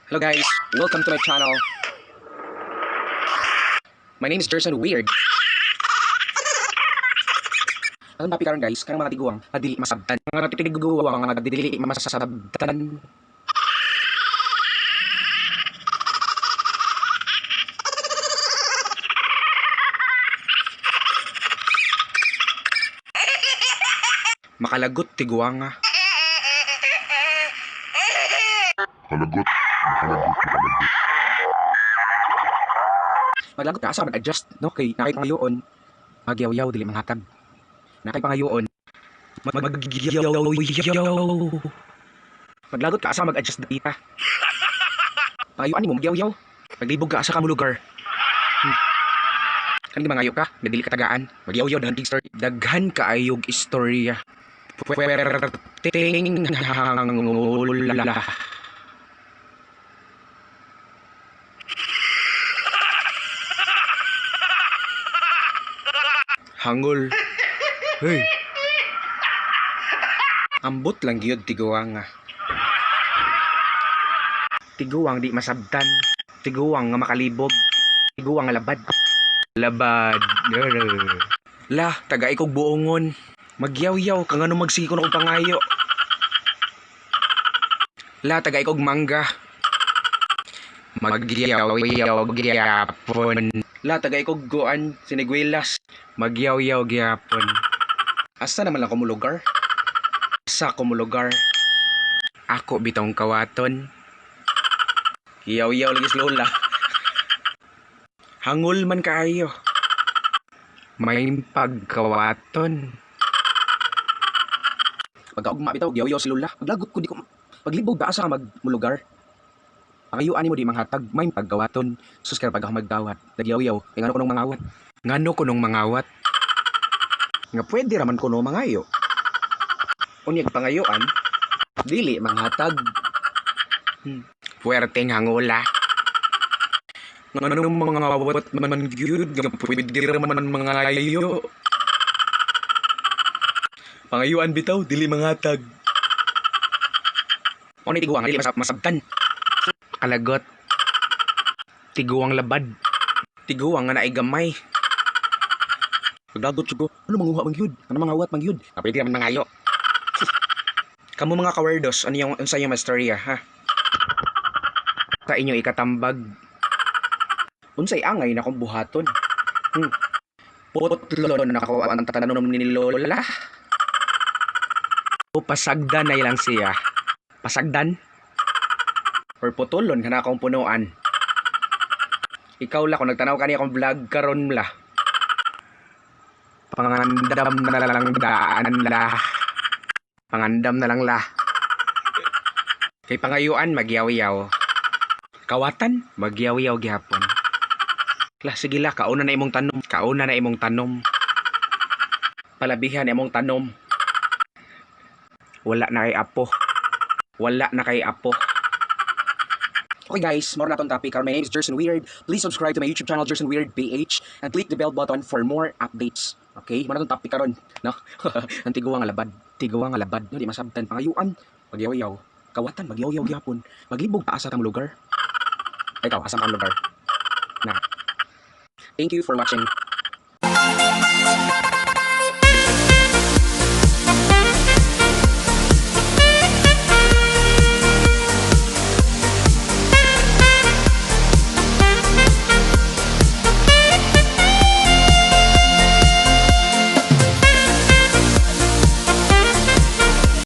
Hello guys, welcome to my channel. My name is Jerson Weird. Ang topic karon, guys, kanang mga tiguang nga dili masabtan. Mga tiguang nga dili masasabtan. Makalagot tiguanga. Makalagot, makalagot, makalagot. Maglagot ka asa mag-adjust, no, kay nakay pangayoon magyaw-yaw, dili manghatag. Nakay pangayoon magyaw. Maglagot ka asa mag-adjust dita. Pangayuan nimo magyaw-yaw. Paglibog ka, asa ka mo lugar? Kan mangayo ka nga dili ka tagaan, magyaw-yaw, daghan story, daghan kaayog istorya. Puwerteng hangula. Hangol. Hey. Ambot lang gyud tiguang nga. Tiguang di masabtan. Tiguang nga makalibog. Tiguang nga labad. Labad. La, taga ikog buongon. Magyaw-yaw ka ngano magsige ko na kog pangayo. La, taga ikog mangga. Magyaw-yaw gyapon. La, taga ikog guan sinigwilas. Magyaw-yaw gyapon. Asa naman lang kumulugar? Sa kumulugar. Ako bitong kawaton. Yaw-yaw lagi sa lola. Hangol man kaayo. May pagkawaton. Pagkaugma bitaw, yaw-yaw si lola. Paglagot ko di ko paglibog ba, asa ka magmulugar? Pangayuan nimo di manghatag, may pagkawaton. Sus, kaya pag ako magdawat, nagyaw-yaw, kay ngano kunong mangawat. Ngano kunong mangawat? Nga pwede raman kuno mangayo. Unyag pangayuan, dili manghatag. Puwerteng hangula. Ngano mangawat man gyud nga pwede raman mangayo. Pangayuan bitaw, dili manghatag. Mao ni tiguang dili masabtan. Kalagot. Tiguang labad. Tiguang nga naay gamay. Paglagot ko, ano manguha man gyud? Ano mangawat man gyud? Ah, pwede raman mangayo. Kamo mga kawerdos, ano yung unsa inyong istorya, ha? Sa inyo ikatambag. Unsay angay na akong buhaton? Putlo na ako ang tanom ni Lola. O pasagdan na ilang siya. Pasagdan? Or putulon kana akong punuan. Ikaw la, kung nagtanaw ka niya akong vlog karon la. Pangandam na lang daan la. Pangandam na lang la. Kay pangayuan magyaw-yaw. Kawatan magyaw-yaw gihapon. La, sige la, kauna na imong tanom. Kauna na imong tanom. Palabihan imong tanom. Wala na kay apo. Wala na kay apo. Okay guys, more na tong topic. My name is Jerson Weird. Please subscribe to my YouTube channel, Jerson Weird PH, and click the bell button for more updates. Okay, more na tong topic karon, no? Ang tiguang nga labad, tiguang nga labad, no, di masabtan, pangayuan, magyaw-yaw, kawatan, magyaw-yaw gyapon, maglibog pa asa tang lugar. Ikaw, asa ka lugar? Na. Thank you for watching.